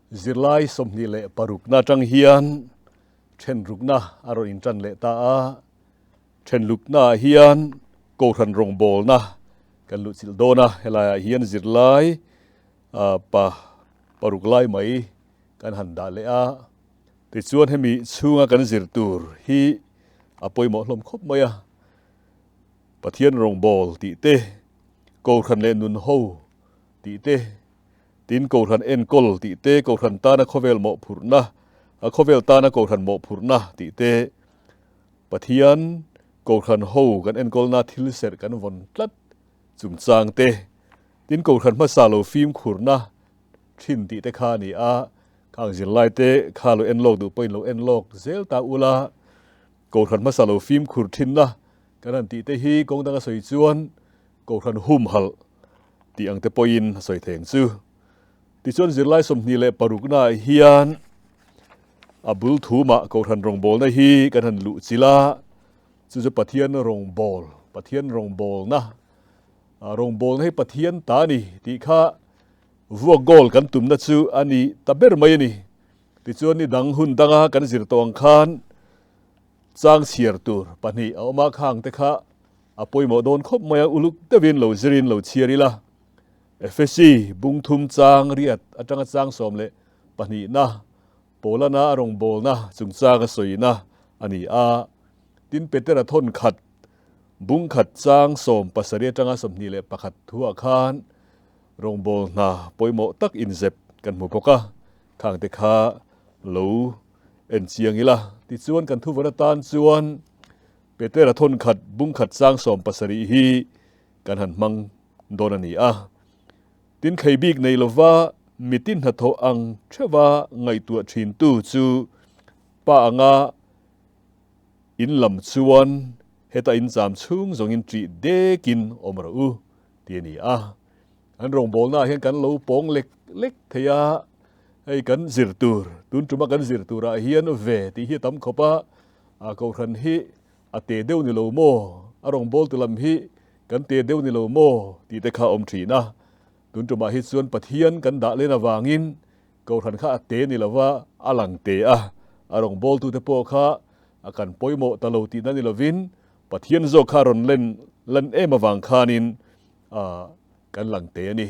Zirlai 26na atang hian thenrukna a rawn intan leh ta a. Thenluknaah hian Kohhran rawngbawlna kan luhchilh dawn a, helaiah hian zirlai pa paruk lai mai kan han dah leh a. Tichuan hemi chhunga kan zir tur hi a pawimawh hlawm khawp mai a, Pathian rawngbâwl tih te, Kohhran leh nun ho tih te, tin Kohhran enkawl tih te, Kohhran tana khawvel mawhphurhna, khawvel tana Kohhran mawhphurhna tih te, Pathian Kohhran ho kan enkawlna thil serh kan vawn tlat chungchang te, tin Kohhran hmasa lo fimkhurna thin tih te kha a ni a, khang zirlai te kha lo en lawk duh pawhin lo en lawk zel ta ula, Kohhran hmasa lo fimkhur thinna kan han tih te hi kawng danga sawi chuan Kohhran humhalh tih ang te pawhin a sawi thei ang chu. Tichuan zirlai 26 naah hian a bul thumah Kohhran rawngbawlna hi kan han luh chilh a, chu chu Pathian rawngbâwl, Pathian rawngbâwlna, rawngbâwlna hi Pathian ta a ni tih kha vuak goal kan tumna chu a ni ta ber mai a ni. Tichuan ni dang hun danga kan zir tawh ang khan chang chhiar tur pahnih a awm a, khang te kha a pawimawh dawn khawp mai a, uluk deuhin lo zirin lo chhiar ila. Efesi bung thum chang riat atanga chang 12na Paulana a rawngbawlna chungchang a sawina a ni a, tin Petera thawn khat bung khat chang 17 atanga 21 thuah khan rawngbâwl hna pawimawh tak inzep kan hmu bawk a, khangte kha lo en chiang ila. Tichuan kan thuvawn atan chuan Petera thawn khat bung khat chang 70 hi kan han hmang dawn a ni a. Tin thlei bik nei lova mitin hnathawh ang theuha ngaihtuah thintu chu pa anga in lam chuan heta in cham chhung zawngin ṭih dekin awm rawh u tih a ni a. An rawngbawlnaah hian kan lo pawng lek lek thei a, hei kan zir tur, tun tuma kan zir turah hian ve tih hi a tam khawp a, a kohhran hi a te deuh ni lo maw, a rawngbawltu lam hi kan te deuh ni lo maw tih te kha a awm thin a. Tun tumah hi chuan Pathian kan dah len avangin kohhran kha a te ni lova a lang te a, a rawngbawltute pawh kha a kan pawimawh ta lo tihna ni lovin Pathian zawk kha a rawn len lan em avang khanin a kan lang te a ni.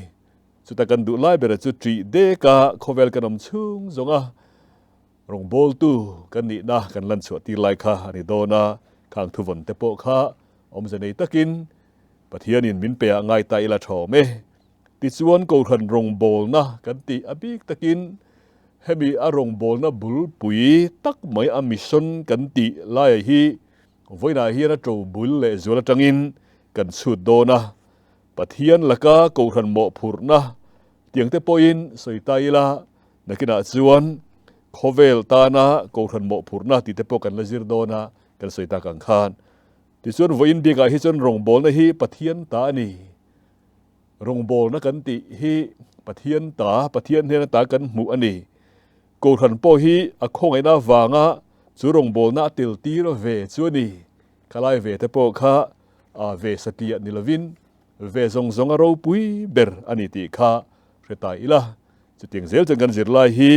Chuta kan duh lai bera chu ṭih deka khawvel kan awm chhung zawnga rawngbawltu kan nihna kan lan chhuah tir lai kha a ni dawn a, khang thuvawn te pawh kha awmze nei takin Pathianin min pe ah ngai ta ila ṭhawm e. Tichuan Kohhran rawngbawlna kan tih a bik takin hemi a rawngbawlna bulpui tak mai a mission kan tih laia hi vawiinah hian a ṭo bul leh zual aṭangin kan chhut dawn a. Pathian laka Kohhran mawhphurhna tiang te pawhin sawi ta ila nakinah chuan khawvel tana Kohhran mawhphurhna tih te pawh kan la zir dawn a kan sawi tak ang khan. Tichuan vawiin bikah hi chuan rawngbawlna hi Pathian ta a ni. Rawngbawlna kan tih hi Pathian ta, Pathian hnena ta kan hmuh a ni. Kohhran pawh hi a khawngaihna avanga chu rawngbawlna a tel tir ve chu a ni. Khalai ve te pawh kha a ve satliah ni lovin ve zawng zawng a ropui ber a ni tih kha hre ta ila. Chutiang zel chuan kan zirlai hi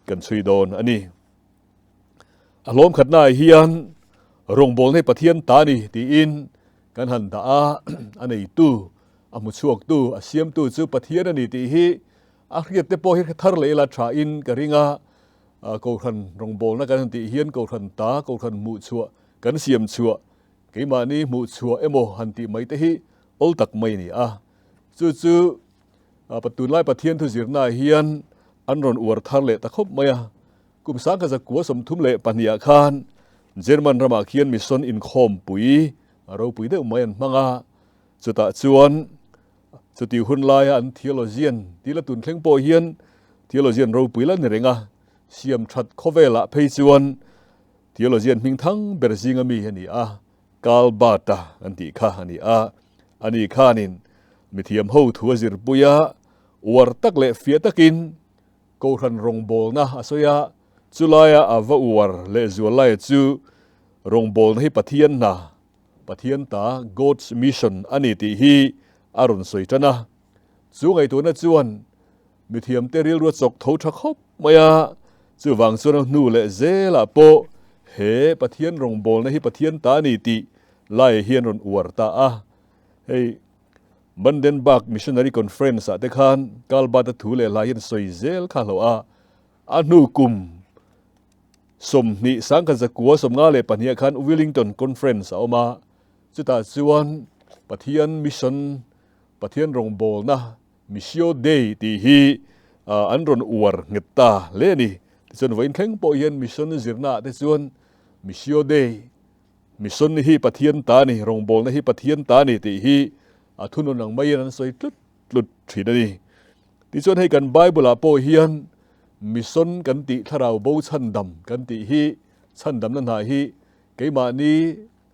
kan chhui dawn a ni. A hlawm khatnaah hian rawngbawlna hi Pathian ta a ni tiin kan han dah a, a neitu, a hmuchhuaktu, a siamtu chu Pathian a ni tih hi a hriat te pawh hi thar leh ila thain ka ring a. Kohhran rawngbawlna kan han tih hian Kohhran ta, Kohhran hmuhchhuah, kan siam chhuah, keimahni hmuhchhuah emaw han tih mai te hi awl tak mai a ni a. Chu chu tunlai Pathian thu zirnaah hian an rawn uar thar leh ta khawp mai a. Kum 1932 ah khan German ramah khian mission inkhawmpui a ropui deuh mai an hmang a, chutah chuan chutih hun laia an theologian tih la tun thleng pawh hian theologian ropui la ni reng a, siam that khawvelah phei chuan theologian hming thang ber zinga mi a ni a, Karl Barth-a an tih kha a ni a, ani khanin mithiam ho thu a zirpui a, uar tak leh fiah takin Kohhran rawngbawlna a sawi a, chulaia a va uar lehzual laia chu rawngbawlna hi Pathian hna, Pathian ta, God's mission, a ni tih hi a rawn sawi tan a. Chu ngaihtuahna chuan mithiamte rilru a chawk tho tha khawp mai a, chuvang chuan a hnu leh zelah pawh he Pathian rawngbawlna hi Pathian ta a ni tih laiah hian rawn uar ta a. Hei Brandenburg Missionary Conference ah te khan Karl Barth-a thu leh hla hian sawi zel kha hlauh a, a hnu kum 20 1952 ah khan Willington Conference a awm a, chutah chuan Pathian Mission, Pathian rawngbawlna, Missio Dei tih hi an rawn uar nghet ta hle a ni. Tichuan vawiin thleng pawh hian Mission zirna ah te chuan Missio Dei, Mission hi Pathian ta a ni, rawngbawlna hi Pathian ta a ni tih hi a thunawn ang maiin an sawi tlut tlut thin a ni. Tichuan hei kan Bible ah pawh hian Mission kan tih thlarau bo chhandam kan tih hi chhandamna hna hi keimahni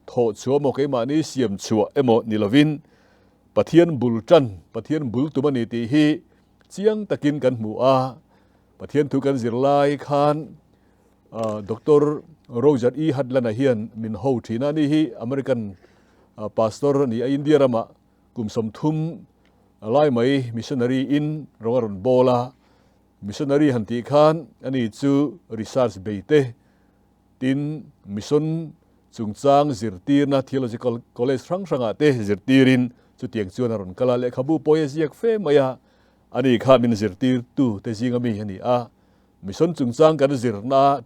thawh chhuah emaw keimahni siam chhuah emaw ni lovin Pathian bul tan, Pathian bul tum a ni tih hi chiang takin kan hmu a. Pathian thu kan zir lai khan Doctor Roger E. Hadland-a hian min ho thin a, ani hi American pastor a ni a, India ramah kum 30 lai mai missionary in rawng a rawn bawl a. Missionary han tih khan ani chu research bei te, tin mission chungchang zirtirna theological college hrang hrangah te zirtirin chutiang chuan a rawn kal a, lehkhabu pawh hi a ziak fe mai a, ani kha min zirtirtu te zinga mi a ni a. Mission chungchang kan zirna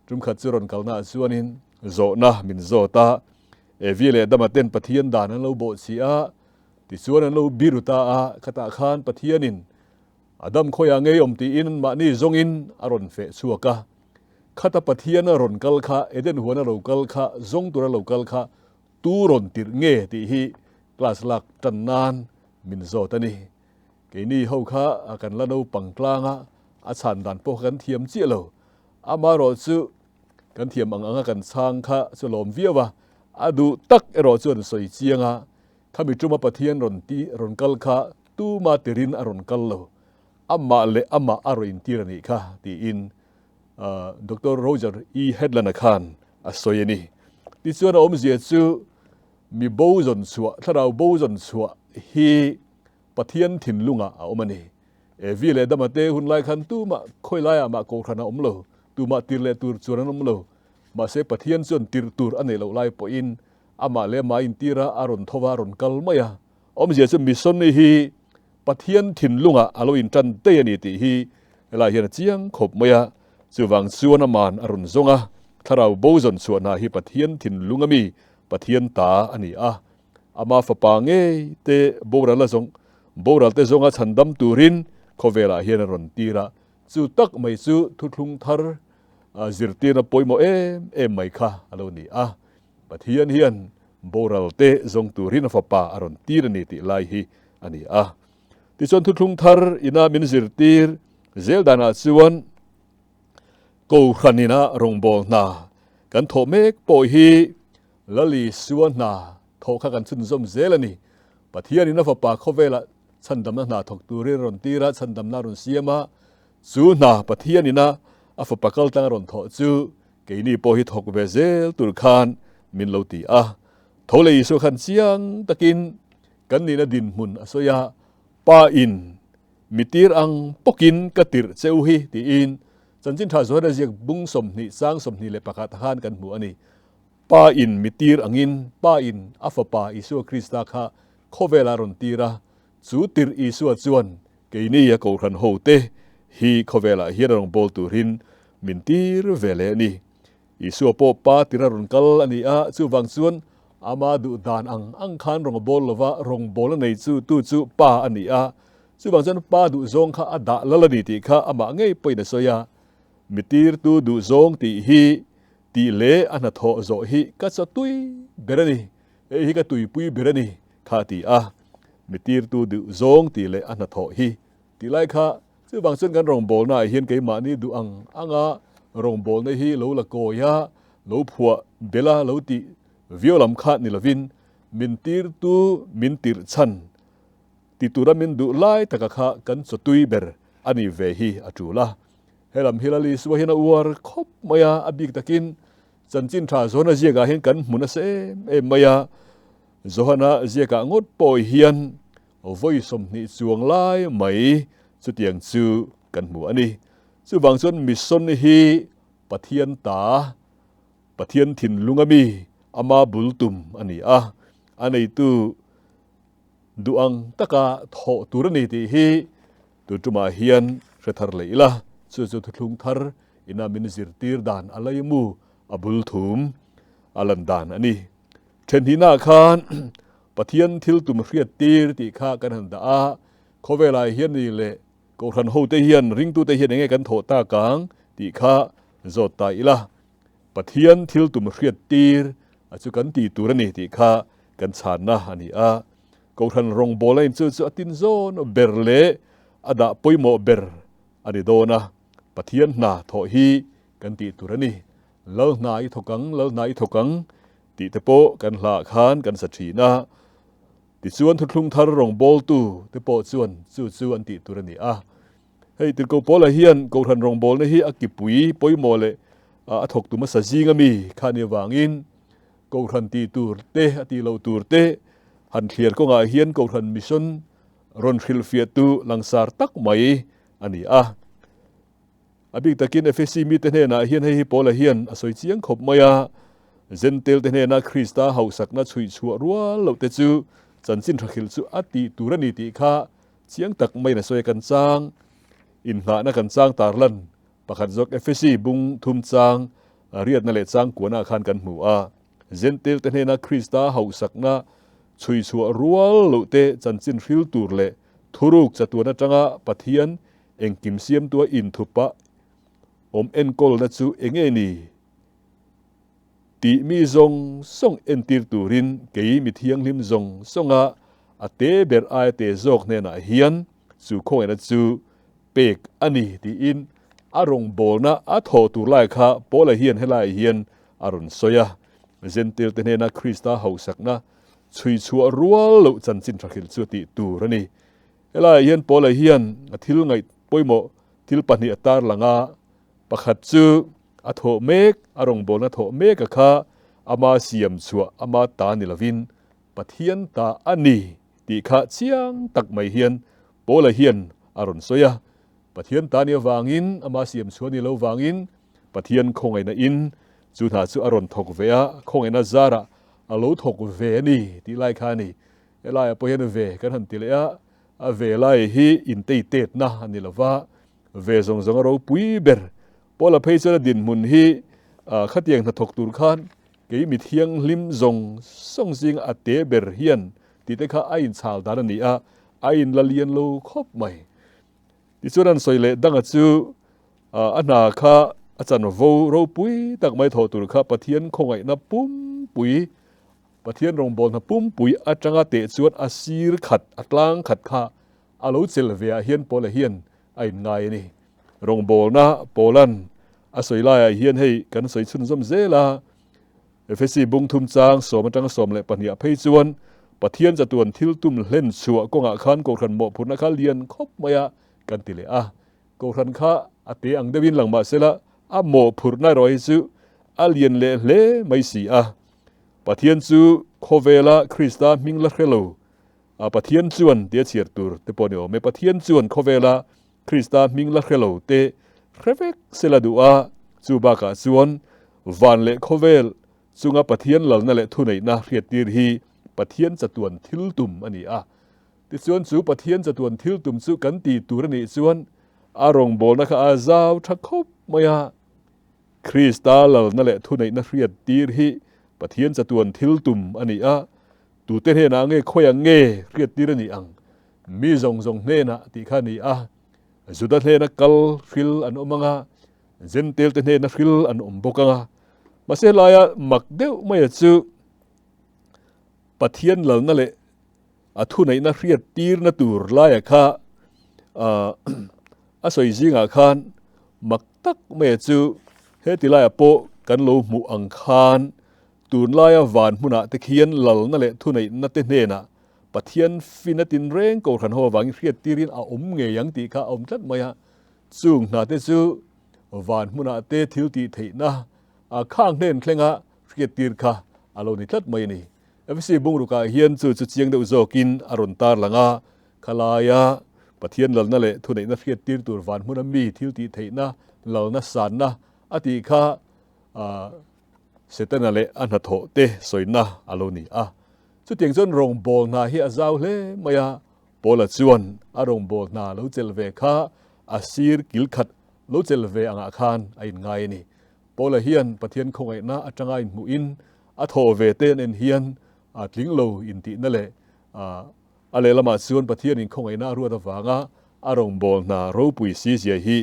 tumkhat chu rawn kalnaah chuanin zawhna min zawt a, Evi leh Adama ten Pathian dan an lo bawh chih a, tichuan an lo biru ta a, khatah khan Pathianin Adam khawiah ngei awm tiin mahni zawngin a rawn feh chhuak a. Khata Pathian a rawn kal kha, Eden huan a lo kal kha, zawng tur a lo kal kha tu rawn tirh nge tih hi class lak tan nan min zawt a ni. Keini ho kha kan la naupang tlang a, a chhan dan pawh kha kan thiam chiah lo. Amaherawh chu kan thiam ang anga kan chhang kha chu lawm viau a, a duh tak erawh chuan sawi chiang a, khami tuma Pathian rawn ti rawn kal kha tuma tirin a rawn kal lo, amah leh amah a rawn intir a nih kha tiin Doctor Roger E. Hedland-a khan a sawi a ni. Tichuan a awmzia chu mi bo zawn chhuah, thlarau bo zawn chhuah hi Pathian thinlungah a awm a ni. Evi leh Adama te hun lai khan tumah khawi laiah mah kohhran a awm lo, tumah tir leh tur chuan an awm lo. Mahse Pathian chuan tirh tur a neih loh lai pawhin amah leh amah a intir a, a rawn tho va, a rawn kal mai a. Awmzia chu missionary hi Pathian thinlungah a lo intan daih a ni tih hi helai hian a chiang khawp mai a. Chuvang chuan aman a rawn zawng a, thlarau bo zawn chhuah hna hi Pathian thinlung ami, Pathian ta a ni a. Ama fapa ngei te boral a zawng, boral te zawnga chhandam turin khawvelah hian a rawn tir a, chu tak mai chu thuthlung thar zirtirna pawimawh em em mai kha a lo ni a. Pathian hian boral te zawng turin a fapa a rawn tir a ni tih lai hi a ni a. Tichuan thuthlung thar ina min zirtir zel danah chuan Kohhran ina rawngbâwl hna kan thawh mek pawh hi Lali Sua hna thawh kha kan chhunzawm zel a ni. Pathianin a Fapa khawvelah chhandamna hna thawk turin a rawn tir a, chhandamna a rawn siam a, chu hna Pathianin a a Fapa kaltlang a rawn thawh chu keini pawh hi thawk ve zel tur khan min lo ti a. Tho leh Isua khan chiang takin kan nihna dinhmun a sawi a, Pa in mi tir ang pawkin ka tirh che u hi tiin Chanchin Tha Zohana ziak bung 20 chang 21 khan kan hmu a ni. Pa in mi tir angin Pa in a Fapa Isua Krista kha khawvelah a rawn tir a, chu tirh Isua chuan keini a kohhran hote hi khawvelah hian a rawn bawl turin min tir ve leh a ni. Isua pawh Pa tir a rawn kal a ni a, chuvang chuan ama duh dan ang ang khan rawn bawl lova rawngbawlna nei chu tu chu Pa a ni a, chuvang chuan Pa duhzawng kha a dah lal a ni tih kha amah ngei pawhin a sawi a, mi tirtu duhzawng tih hi Tih leh a hnathawh zawh hi ka chaw tui ber a ni, hei hi ka tuipui ber a ni kha a ti a. Mi tirtu duh zawng tih leh a hnathawh hi tih lai kha chuvang chuan kan rawngbawlnaah hian keimahni duh ang anga rawngbawlna hi lo la kawi a, lo phuah bel a, lo tih viau lam kha ni lovin min tirtu min tirh chhan ti tura min duh lai taka kha kan chaw tui ber a ni ve hi a tul a. Helam hi Lal Isua hian a uar khawp mai a, a bik takin chanchin tha Johana ziakah hian kan hmu nasa em em mai a. Johana ziakah ngawt pawh hian vawi 20 chuang lai mai chutiang chu kan hmu a ni. Chuvang chuan mission hi Pathian ta, Pathian thinlung a mi, ama bul tum a ni a, a neitu duh ang taka thawh tur a ni tih hi tun tumah hian hre thar leh ila, chu chu thuthlung thar ina min zirtir dan a laimu a bul thum a lan dan a ni. Thenhnihnaah khan Pathian thil tum hriat tir tih kha kan han dah a, khawvelah hian ni leh Kohhran hote hian ringtute hian enge kan thawh tak ang tih kha zawt ta ila, Pathian thil tum hriat tir a chu kan ti tur a ni tih kha kan chhanna a ni a. Kohhran rawngbawlna in chu chu a tin zawn ber leh a dah pawimawh ber a ni dawn a, Pathian hna thawh hi kan tih tur a ni. Lal hna i thawk ang, lal hna i thawk ang tih te pawh kan hla ah khan kan sa thin a. Tichuan thuthlung thar rawngbawltu te pawh chuan chu chu an tih tur a ni a. Hei Tirhkoh Paula hian Kohhran rawngbawlna hi a kipui pawimawh leh a thawktu hmasa zing a mi kha ni avangin Kohhran tih tur te a tih loh tur te han thliar kawngah hian Kohhran mission rawn hrilhfiahtu langsar tak mai a ni a. A bik takin Efesi mite hnenah hian hei hi Paula hian a sawi chiang khawp mai a, Jentail te hnena Krista hausakna chhuih chhuah rual loh te chu chanchin thakhilh chu a tih tur a ni tih kha chiang tak maiin a sawi a, kan chang inngahna kan chang tarlan pakhat zawk Efesi bung thum chang riatna leh chang kuanah khan kan hmu a, Jentail te hnena Krista hausakna chhuih chhuah rual loh te chanchin hril tur leh thuruk chatuan atanga Pathian Engkim siamtua inthupa awm enkawlna chu enge ni tih mi zawng zawng entir turin kei mi thianghlim zawng zawnga a te ber aia te zawk hnenah hian chu khawngaihna chu pek a ni tiin a rawngbawlna a thawh tur lai kha Paula hian helaiah hian a rawn sawi a. Jentail te hnena Krista hausakna chhui chhuah rual loh chanchin tha hrilh chu a tih tur a ni. Helaiah hian Paula hian a thil ngaih pawimawh thil pahnih a tarlang a, pakhat chu a thawh mek, a rawngbawlna thawh mek a kha ama siam chhuah, ama ta ni lovin Pathian ta a ni tih kha chiang tak mai hian Paula hian a rawn sawi a. Pathian ta ni avangin, ama siam chhuah ni lo vangin Pathian khawngaihna in chu hna chu a rawn thawk ve a, khawngaihna zarah a lo thawk ve a ni tih lai kha a ni. Helaiah pawh hian ve kan han ti leh a, a ve lai hi inteitetna a ni lo va, ve zawng zawng a ropui ber. Paula phei chuan a dinhmun hi khatiang hnathawk tur khan kei mi thianghlim zawng zawng zinga a te ber hian tih te kha a inchhal dan a ni a, a inla lian lo khawp mai. Tichuan an sawi leh danga chu a hna kha a chanvo ropui tak mai thawh tur kha Pathian khawngaihna pumpui Pathian rawngbâwl hna pumpui aṭanga teh chuan a sir khat, a tlang khat kha a lo chel ve ah hian Paula hian a inngai a ni. Rawngbâwlna Paula'n a sawi laiah hian hei kan sawi chhunzawm zel a, Efesi bung thum chang sawm aṭanga 12 ah phei chuan Pathian chatuan thil tum hlen chhuah kawngah khan Kohhran mawhphurhna kha lian khawp mai a kan ti leh a. Kohhran kha a te ang deuhin lang mah sela a mawhphurhna erawh hi chu a lian leh hle mai si a. Pathian chu khawvela Krista hming la hre lo a, Pathian chuan tia chhiar tur te pawh a ni awm e. Pathian chuan khawvela Krista hming la hre lo te hre vek se la duh a, chu bakah chuan van leh khawvel chunga Pathian lalna leh thuneihna hriattir hi Pathian chatuan thil tum a ni a. Tichuan chu Pathian chatuan thil tum chu kan ti tur a nih chuan a rawngbawlna kha a zau tha khawp mai a. Krista lalna leh thuneihna hriat tir hi Pathian chatuan thil tum a ni a, tute hnenah nge khawiah nge hriat tir a nih ang? Mi zawng zawng hnenah tih kha a ni a, Juda hnena kal hril an awm ang a, Jentail te hnena hril an awm bawk ang a. Mahse helaia mak deuh maia chu Pathian lalna leh a thuneihna hriat tirna tur laia kha a sawi zingah khan mak tak maia chu heti laiah pawh kan lo hmuh ang khan tunlaia van hmunah te khian lalna leh thuneihna te hnenah Pathian fina tinreng Kohhran ho avangin hriat tirin a awm ngei ang tih kha a awm tlat mai a. Chung hna te chu van hmunah te thil tih theihna khang hnen thlenga hriat tir kha a lo ni tlat mai a ni. Efesi bungrukah hian chu chu chiang deuh zawkin a rawn tarlang a, khalaia Pathian lalna leh thuneihna hriat tir tur van hmuna mi thil tih theihna lalna sanna a tih kha Setana leh a hnathawh te sawina a lo ni a. Chutiang chuan rawngbâwl hna hi a zau hle mai a, Paula chuan a rawngbâwl hna lo chelh ve kha a sir kil khat lo chelh ve angah khan a inngai a ni. Paula hian Pathian khawngaihna atanga inhmuhin a thawh ve te an en hian a tling lo intihna leh a lehlamah chuan Pathian inkhawngaihna a ruat avanga a rawngbâwl hna ropui si zia hi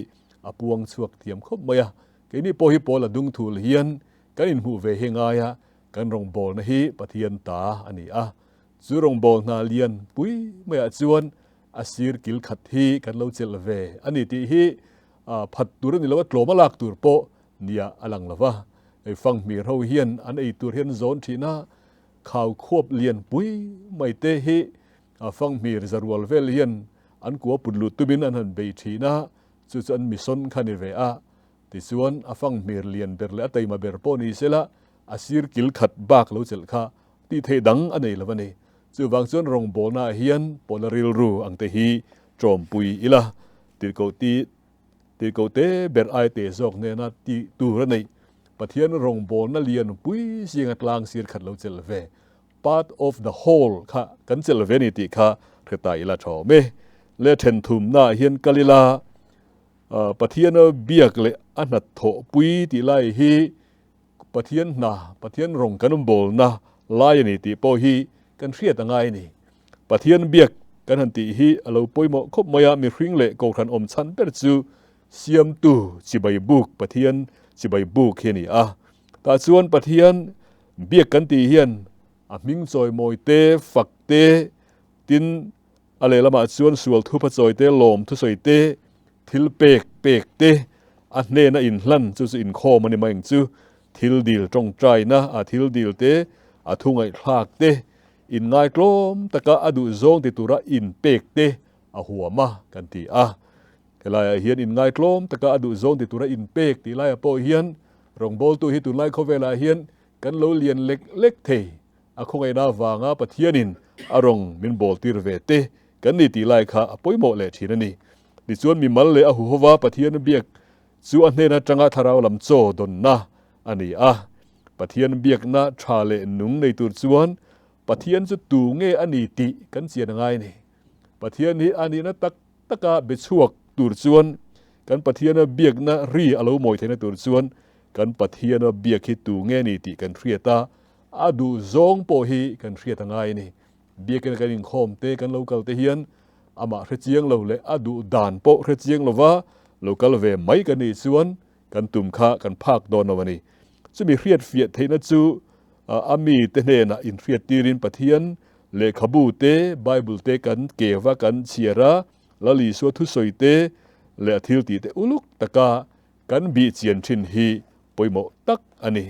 a puang chhuak thiam khawp mai a. Keini pawh hi Paula dungthul hian kan inhmuh ve hi ngai a, kan rawngbâwlna hi Pathian ta a ni a. Chu rawngbâwl hna lian pui maiah chuan a sir kil khat hi kan lo chelh ve a ni tih hi phat tur a ni lo a, tlawm a lak tur pawh nia a lang lo va. Hei fanghmir ho hian an ei tur hi an zawn thin a, khau khuap lian pui mai te hi fanghmir zarual vel hian an kua put lut tumin an han bei thin a, chu chu an mission kha ni ve a. Tichuan a fanghmir lian ber leh a taima ber pawh ni sela a sir kil khat bak lo chelh kha tih theih dang a nei lo a ni. Chuvang chuan rawngbawlnaah hian pawla rilru ang te hi tawmpui ila, tirhkoh ti tirhkoh te ber ai te zawk hnena tih tur a neih. Pathian rawngbawlna lian pui zinga tlang sir khat lo chelh ve, part of the whole, kha kan chelh ve a ni tih kha hre ta ila tha awm e. Le thenthumnaah hian kal ila, Pathiana biak leh a hnathawhpui tih lai hi Pathian hna, Pathian rawng kan bawlna lai a ni tih pawh hi kan hriat a ngai a ni. Pathian biak kan han tih hi a lo pawimawh khawp mai a, mihring leh kohhran awm chhan ber chu Siamtu chibai buk, Pathian chibai buk hi a ni a. Tah chuan Pathian biak kan tih hian a hming chawimawi te, fak te, tin A lehlamah chuan sual thupa chawi te, lawm thusawi te, thil pek pek te, a hnena inhlan chu chu inkhawm a ni mai ang chu, thil dil tawngtaina a thil dil te, a thu ngaihthlak te, inngaitlawm taka a duh zawng ti tura inpek te a huam a kan ti a. Helaiah hian inngaitlawm taka a duh zawng ti tura inpek tih laiah pawh hian rawngbawltu hi tunlai khawvelah hian kan lo lian lek lek thei. A khawngaihna avanga Pathianin a rawng min bawl tir ve te kan ni tih lai kha a pawimawh leh thin a ni. Tichuan mimal leh a huhova Pathian biak chu a hnen atanga thlarau lam chaw dawnna a ni a. Pathian biakna tha leh nung nei tur chuan Pathian chu tu nge a ni tih kan chian a ngai a ni. Pathian hi a nihna tak taka be chhuak tur chuan kan Pathiana biakna ri a lo mawi theihna tur chuan kan Pathiana biak hi tu nge ni tih kan hriat a, A duh zawng pawh hi kan hriat a ngai a ni. Biakina kan inkhawm te, kan lo kal te hian amah hre chiang lo leh a duh dan pawh hre chiang lova lo kal ve mai kan nih chuan kan tum kha kan phak dawn lo a ni. Chumi hriat fiah theihna chu a mite hnenah inhriat tirin Pathian lehkhabu te, Bible te kan keva kan chhiar a, Lal Isua thusawi te leh a thiltih te uluk taka kan bih chian thin hi pawimawh tak a ni.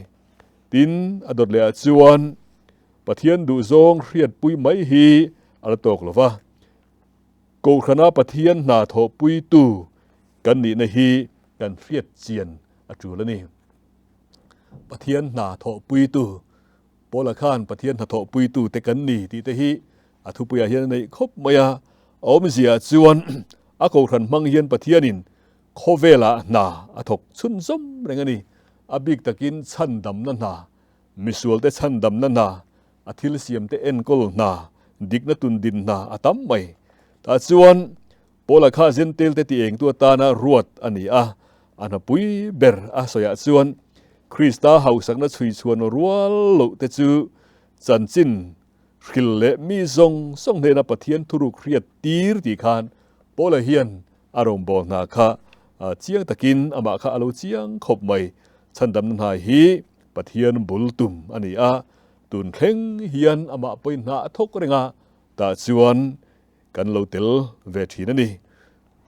Tin, a dawt lehah chuan Pathian duhzawng hriatpui mai hi a la tawk lo va, Kohhrana Pathian hna thawhpuitu kan nihna hi kan hriat chian a tul a ni. Pathian hna thawhpuitu, Paula khan Pathian hna thawhpuitu te kan ni tih te hi a thupuiah hian a neih khawp mai a, a awmziaah chuan a Kohhran hmang hian Pathianin Khawvelah hna a thawk chhunzawm reng a ni. A bik takin chhandamna hna, misualte chhandamna hna, a thil siamte enkawl hna, dikna tundin hna a tam mai. Tah chuan Paula kha Zentelte ti engtu atana ruat a ni a, a hnapui ber a sawiah chuan Krista hausakna chhuichhuan rual loh te chu chanchin hril leh mi zawng zawng hnena Pathian thuruk hriat tir tih khan Paula hian A rawngbâwl hna kha chiang takin amah kha a lo chiang khawp mai. Chhandamna hna hi Pathian bul tum a ni a, tun thleng hian amah pawhin hna a thawk reng a, tah chuan kan lo tel ve thin a ni.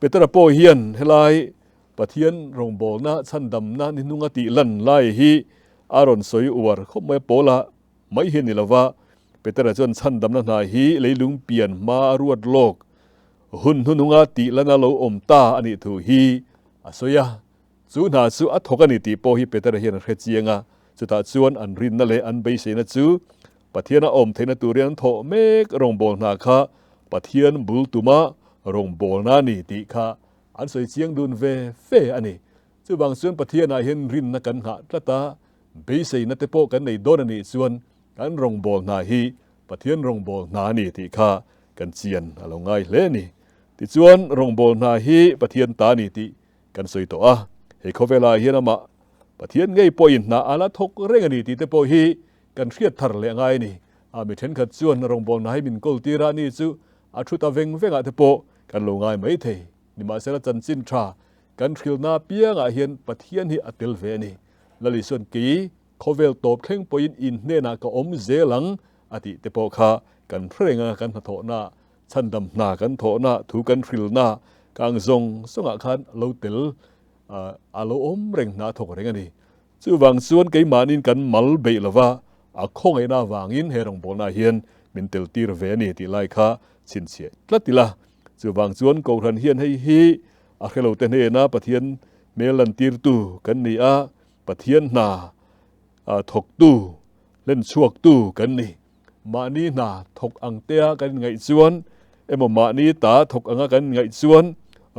Petera pawh hian helai Pathian rawngbâwlna chhandamna ni hnunga tih lan lai hi a rawn sawi uar khawp mai a, Paula mai hi a ni lo va, Petera chuan chhandamna hna hi leilung pian hma a ruat lawk Hun hnununga tih lana lo awm ta a nih thu hi a sawi a, chu hna chu a thawk a ni tih pawh hi Petera hian a hre chiang a, chutah chuan an rinna leh an beiseina chu Pathiana awm theihna turin an thawh mek rawngbâwl hna kha Pathian bul tuma rawngbawlna a ni tih kha an sawi chiang dun ve fe a ni. Chuvang chuan Pathianah hian rinna kan nghah tlat a, beiseina te pawh kan nei dawn a nih chuan kan rawngbâwl hna hi Pathian rawngbâwl hna a ni tih kha kan chian a lo ngai hle a ni. Tichuan rawngbâwl hna hi Pathian ta a ni tih kan sawi tawh a, he khawvelah hian amah Pathian ngei pawhin hna a la thawk reng a ni tih te pawh hi kan hriat thar leh ngai a ni. A mi thenkhat chuan rawngbâwl hna hi min kawl tir a, ani chu a thu ta veng vengah te pawh kan lo ngai mai thei. Nimahsela chanchin tha kan hrilhna apiangah hian Pathian hi a tel ve a ni. Lal Isuan kei khawvel tawp thleng pawhin in hnenah ka awm zel ang a tih te pawh kha kan hre reng a, kan hnathawhna, chhandam hna kan thawhna, thu kan hrilhna kang zawng zawngah khan lo tel a lo awm reng hna thawk reng a ni. Chuvang chuan keimahnin kan mal beih lova, a khawngaihna avangin he rawngbawlnaah hian min tel tir ve a ni tih lai kha chhinchhiah tlat ila. Chuvang chuan Kohhran hian hei hi a hre lote hnena Pathian hmel lantirtu kan ni a, Pathian hna thawktu, hlenchhuaktu kan ni. Mahni hna thawk ang tea kan inngaih chuan emaw mahni ta thawk anga kan inngaih chuan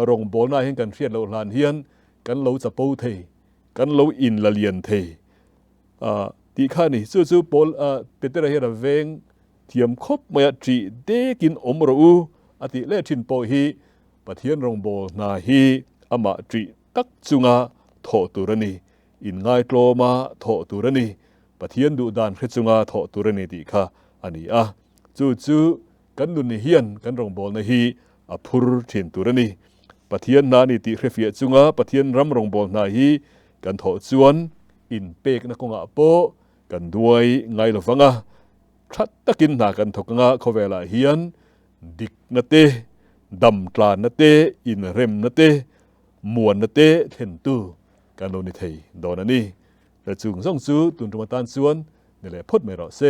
rawngbawlnaah hian kan hriat loh hlan hian kan lo chapo thei. Kan lo in la lian thei a tih kha a ni. Chu chu Paul Petera hian a veng thiam khawp mai a, ṭih dekin awm rawh u a tih leh ṭhin pawh hi Pathian rawngbâwl hna hi amah ṭih tak chunga thawh tur a ni, inngaitlawma thawh tur a ni, Pathian duh dan hre chunga thawh tur a ni tih kha a ni a. Chu chu Kan nun hian kan rawngbawlna hi a phur thin tur a ni. Pathian hna ni tih hrefiah chunga Pathian ram rawngbâwl hna hi kan thawh chuan inpekna kawngah pawh kan duai ngai lo vang a, tha takin hna kan thawk anga khawvelah hian dikna te, damtlanna te, inremna te, muanna te thlentu kan lo ni thei dawn a ni. Chung zawng chu tun tum atan chuan ni leh phawt mai rawh se.